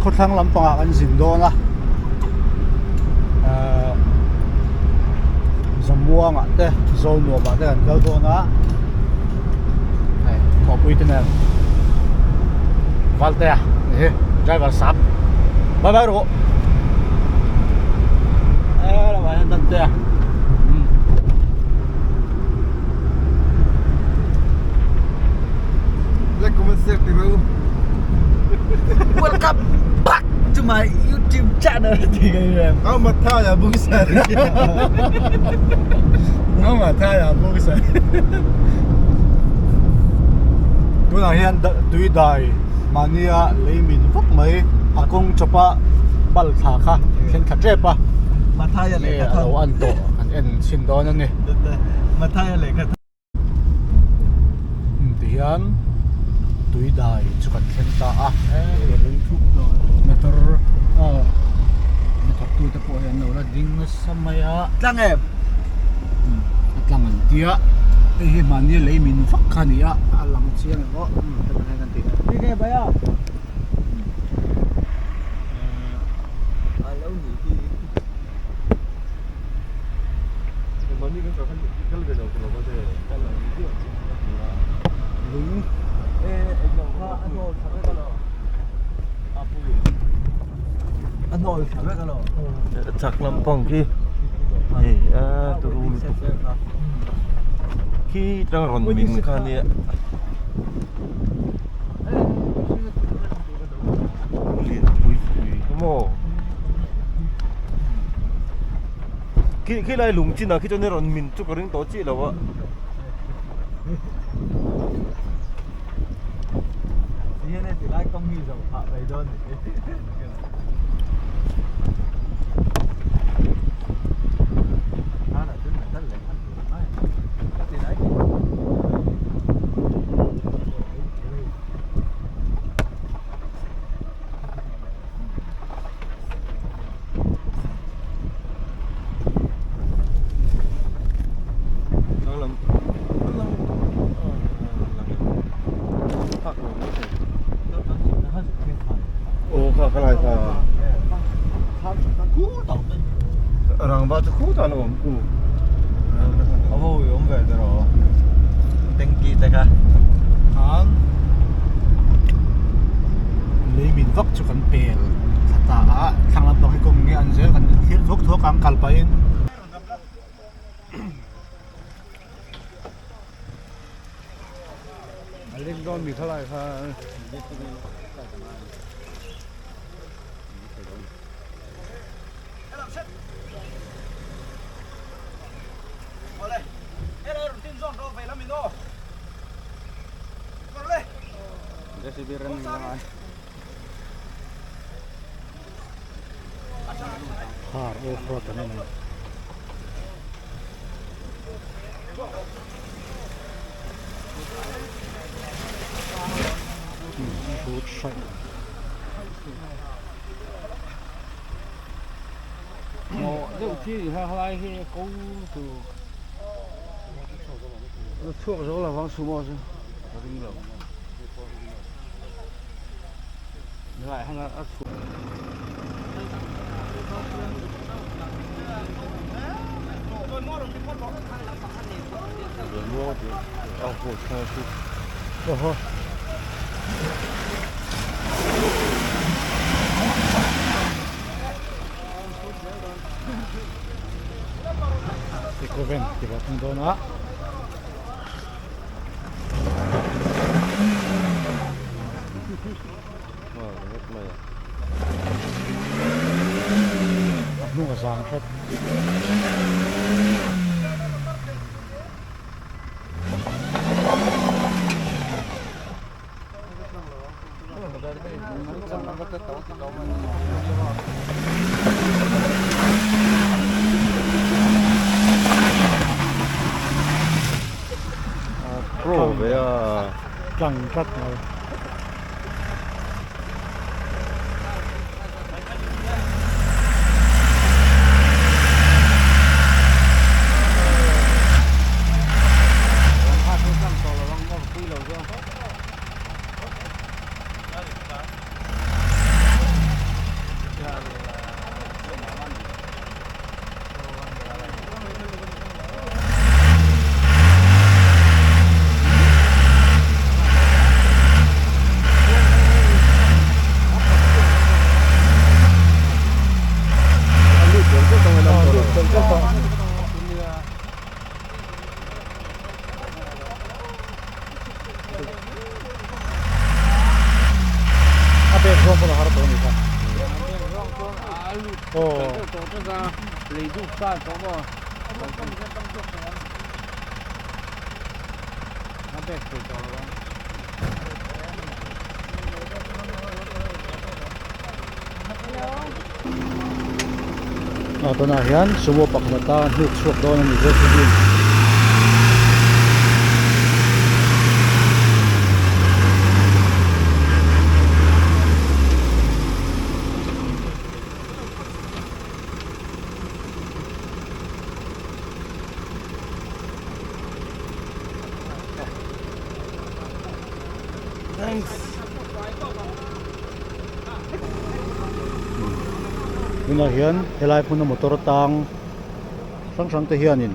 Khawthlang lampangah kan zin dawn a ahh Zamuangah te Zawlnuamah te kan kal dawn a hei thawhpui te nen Valtea ni hi driver sap bye bye rawh eh lamah hian Dantea umm. Like comment share ti ro. Welcome back to my YouTube channel ti ka rem. Au matha ya bung sa. Au matha ya bung sa. Tunah hian tui dai mahnia lei min vak mai a kawng chawpa bal thla kha then thla tep a. Mathaya lehkha thawn. Alo an tawh an en chhin dawn a ni. Mathaya lehkha thawn. Ti hian tui dai chu kan thleng ta a motor aw hnathawk tu te pawh hi an lo la ding nasa mai a tlang em a tlang an tia hei hi mahni lei min vak kha a ni a a lang chiang em aw hetiang hian kan tih a. Chak lampang khi hei a turu lutuk khi tang rawn min kha nia. Lian pui pui kha maw khi khi lai lung chin ah khi chuan rawn min chu ka ring tawh chiah lo a. Rangva chu khutah an awm ku. A ho i awm ve ta rawh. Tanky te kha. Khan lei min vak chu kan pel thla ta a thlang lampang hi kawng nge an zel kan thlir thuak thuak ang kal pahin. A leng dawn mi thalai kha. Car off road an awm a. Ecovan tih pawh a thleng dawn a. A hnung a zang hret. Pro ve a. Tlang tlat mai. Aw. Aw tunah hian sumo pakhat ata hnuk chhuak dawn a ni JCB in. Tunah hian helai hmuna motor tang hrang hrang te hianin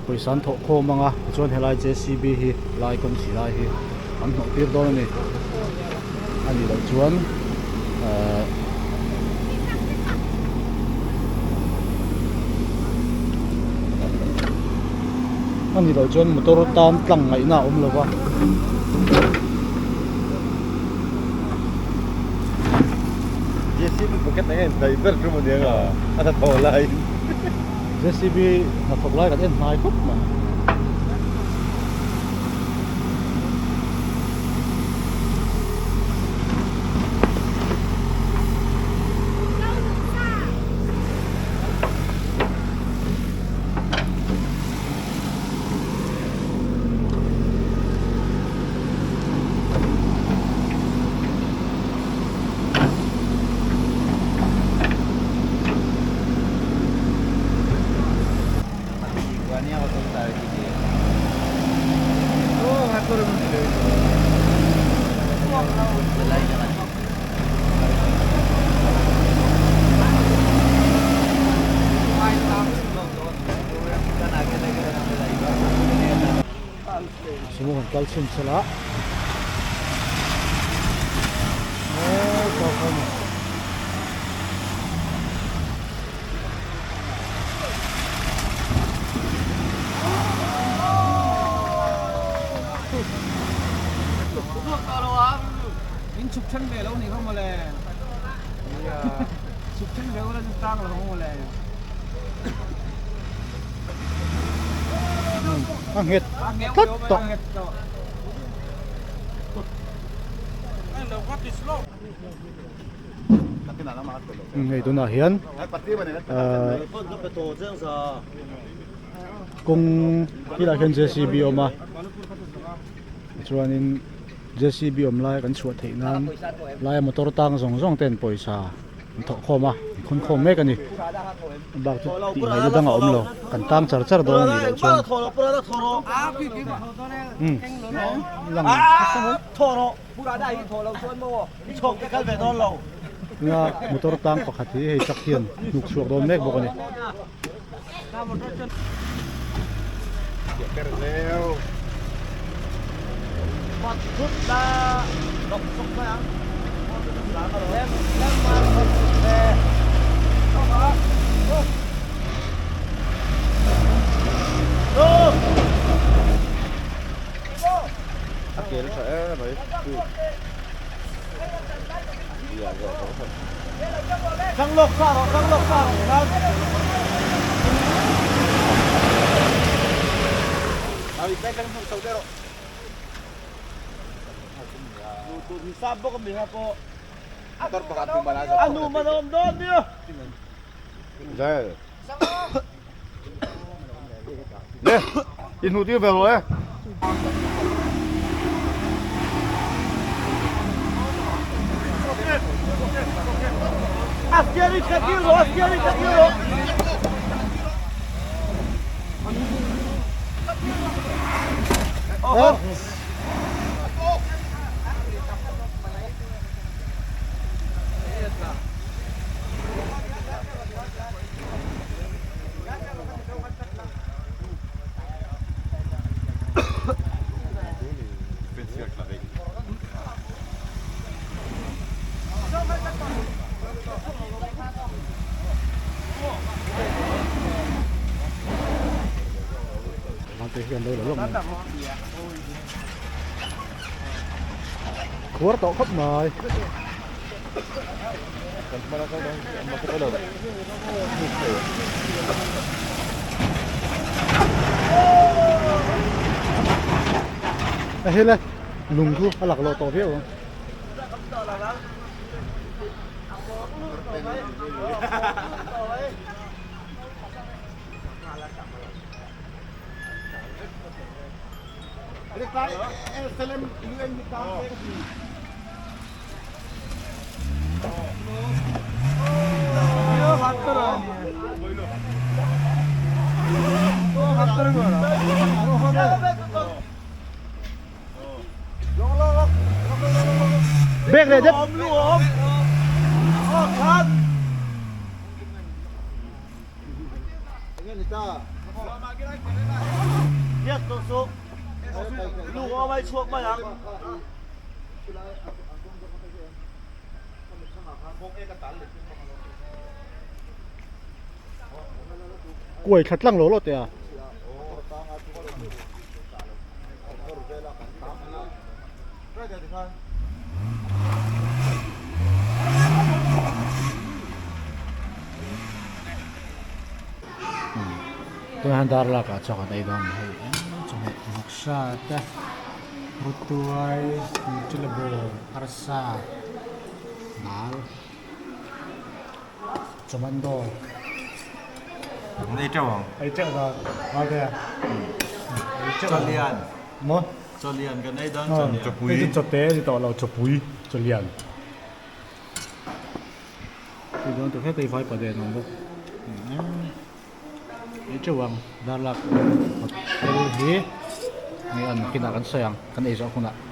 pawisa an thawh khawm ang a tichuan helai JCB hi lai kawng si lai hi an hnawh tir dawn a ni a nih loh chuan ahh a nih loh chuan motor tan tlang ngaihna a awm lo va. JCB bucket eng nge daih ber chu maw ni ang a a hnathawh laiin. JCB hnathawk lai kan en hnai khawp mai. Sumo kan kal chhun chhel a A nghet tlat tawh. Hei tunah hian ahh kawng khilaiah khian JCB a awm a tichuanin JCB awm lai kan chhuah theih nan laia motor tang zawng zawng ten pawisa an thawh khawm a an khawn khawm mek a ni a bak chu tih ngaihna dang a awm lo kan tang char char dawn a nih loh chuan umm lang Tuna motor tang pakhat hi hei truck hian hnuk chhuak dawn mek bawk a ni. A kel tha em mai In hmuh tir ve rawh e. Khuar tawh khawp mai. Kan hmana kal dawn market a lo hnuk thei. A hel e lung chu a lak lawh tawh viau ang. Bek leh det. Kuai thla tlang lo lo teh a. Tunah hian dar lakah chaw kan ei dawn a ni hei chawhmeh vawksa te rutuai nutella arsa dal chawmando An ei teuh ang. Ei teuh dawn Malte a ei teuh ang. Chawlian. Maw? Chawlian kan ei dawn chawlian. Chawpui. Hei chu chawte a ni tawh lo chawpui chawlian. Hei dawn tur heta hi vai pade an awm bawk. Ei teuh ang darlak hotel hi nge an kinah kan sawi ang kan ei zawh hunah.